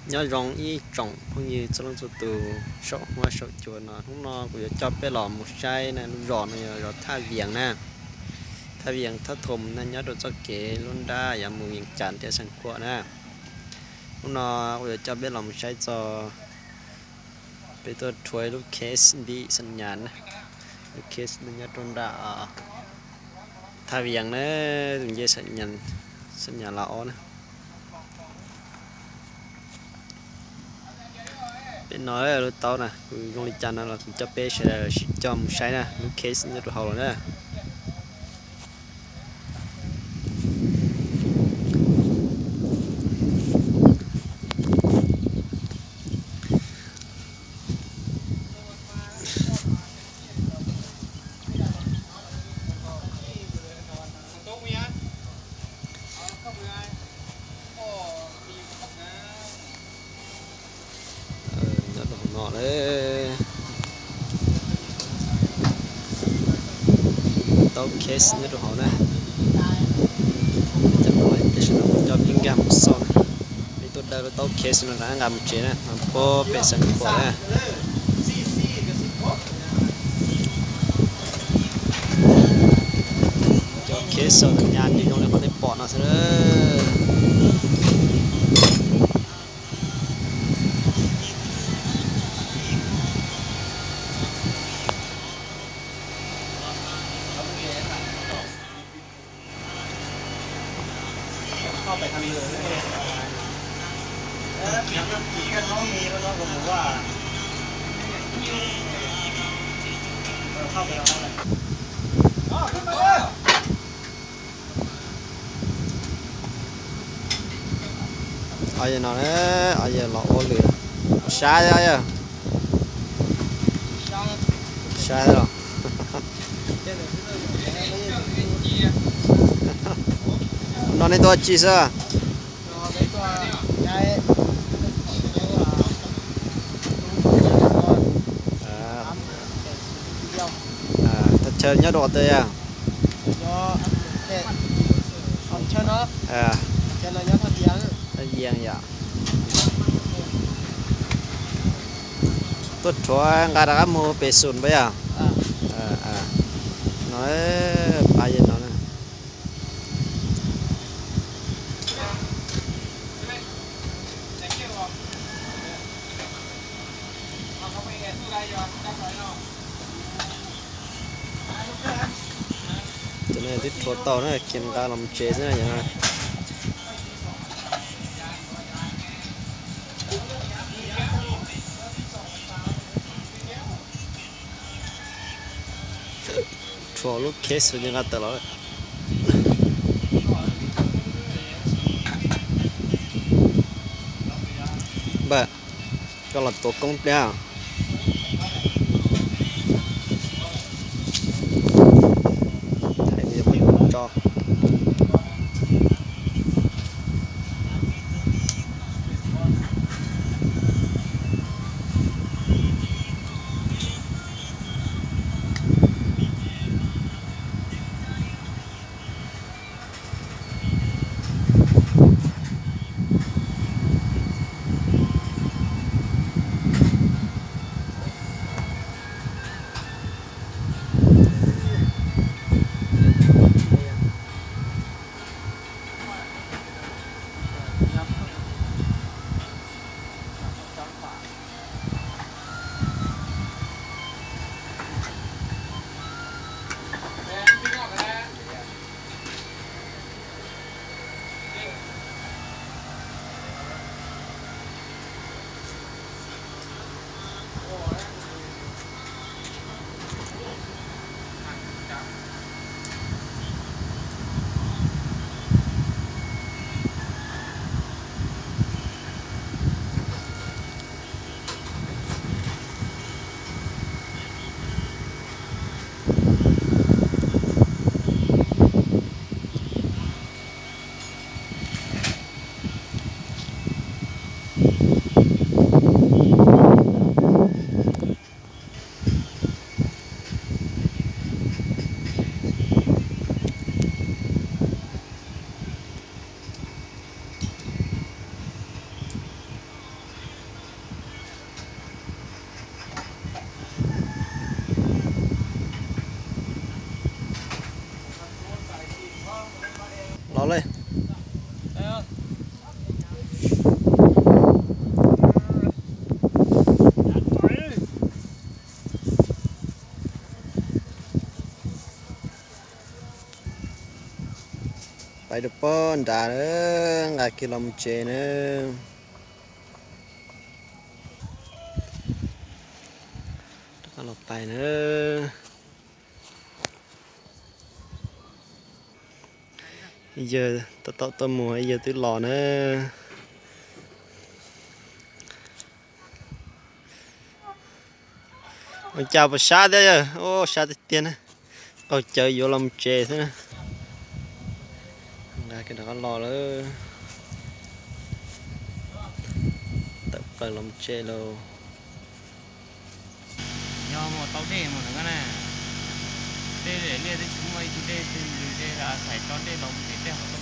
Nyob zoo ib tsoom phooj ywg txhua leej txhua tus saum huab saum cua no, hnub no kuv yuav coj peb los mus saib na, lub zos no yog zos Thaj Vias na. Thaj Vias Thaj Thom na, nyob rau txoj kev lub nrab yuav mus Vias Cas thiab Xeev Khuam na. Hnub no kuv yuav coj peb los mus saib txog peb tuaj rhuav ib lub case ntim xam nyas na. Lub case no nyob rau nram Thaj Vias na, tus ncej xam nyas la ob na. Peb no lub taub na, kuv zoo li cas no los kuv coj peb sawv daws sib coj mus saib na, lub case nyob rau hauv los na. Nyob rau hauv no, taub case nyob rau hauv na. Coj peb nkag mus xauj na. Peb tuaj dawb lub taub case no rov qab nqa mus tsev na, puag pem Xeev Khuam na. Cov case xam nyas ces zoo li qhov nej pom no xwb. Os, yog no, os, yog los ua lwm, sab, sab os. No nej tuaj ua tsi xwb? Thaj chaw nyob rau qhov twg yog? Thaj Yeeb yom. Tuaj rhuav nqa rov qab mus pem Xum puas yog? No, pab yog no. Cov no twb rhuav tau na, khiav nqa los tsev xwb na. Rhuav lub case nqa tawm los. Npawg, koj los tuav koob pliag. Thaum kuv yuav muab tso. Nrad na, nqa kiag los mus tsev na. Rov qab los pais na. Yawg tab tom tuaj mus, yawg twb los na. Ua cas puas sab thiab yawg? Ua sab tiag tiag na. Qaug cawv yuav los mus tsev xwb na. Nqa kiag rov qab los lawm. Tawm plaws los mus tsev lauj. Yog mus tau dej mus lawm na. Tej liaj twb tsis muaj ib tug dej twg li, tej asaim tso dej los mus tsev tej hauv tau